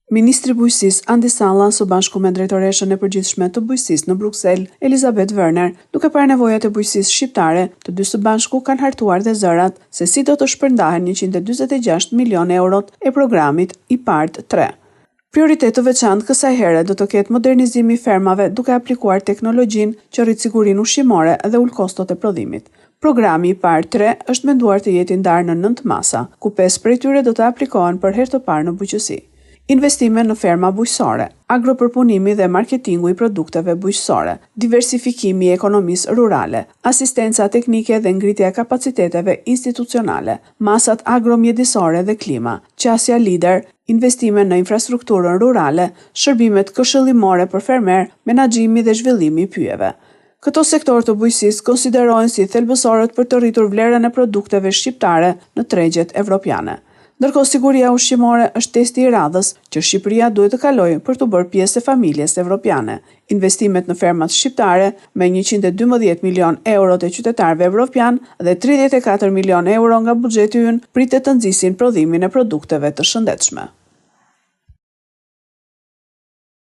Ministri i Bujqësisë, Andi Salla, së bashku me drejtoreshën e përgjithshme të Bujqësisë në Bruksel, Elisabeth Werner, duke parë nevojat e bujqësisë shqiptare, të dy së bashku kanë hartuar dhe zërat se si do të shpërndahen 146 milionë eurot e programit IPARD 3. Prioritet të veçantë kësaj here do të ketë modernizimi i fermave duke aplikuar teknologjinë që rrit sigurinë ushqimore dhe ul kostot e prodhimit. Programi IPARD 3 është menduar të jetë i ndarë në nëntë masa, ku pesë prej tyre do të aplikohen për herë të parë në bujqësi. Investime në ferma bujqësore, agropërpunimi dhe marketingu i produkteve bujqësore, diversifikimi i ekonomisë rurale, asistenca teknike dhe ngritja e kapaciteteve institucionale, masat agromjedisore dhe klima, qasja lider, investime në infrastrukturën rurale, shërbimet këshillimore për fermerë, menaxhimi dhe zhvillimi i pyjeve. Këto sektorë të bujqësisë konsiderohen si thelbësorët për të rritur vlerën e produkteve shqiptare në tregjet evropiane. Ndërkohë siguria ushqimore është testi i radhës që Shqipëria duhet të kalojë për t'u bërë pjesë e familjes evropiane. Investimet në fermat shqiptare me 112 milionë euro të qytetarëve evropianë dhe 34 milionë euro nga buxheti ynë pritet të nxisin prodhimin e produkteve të shëndetshme.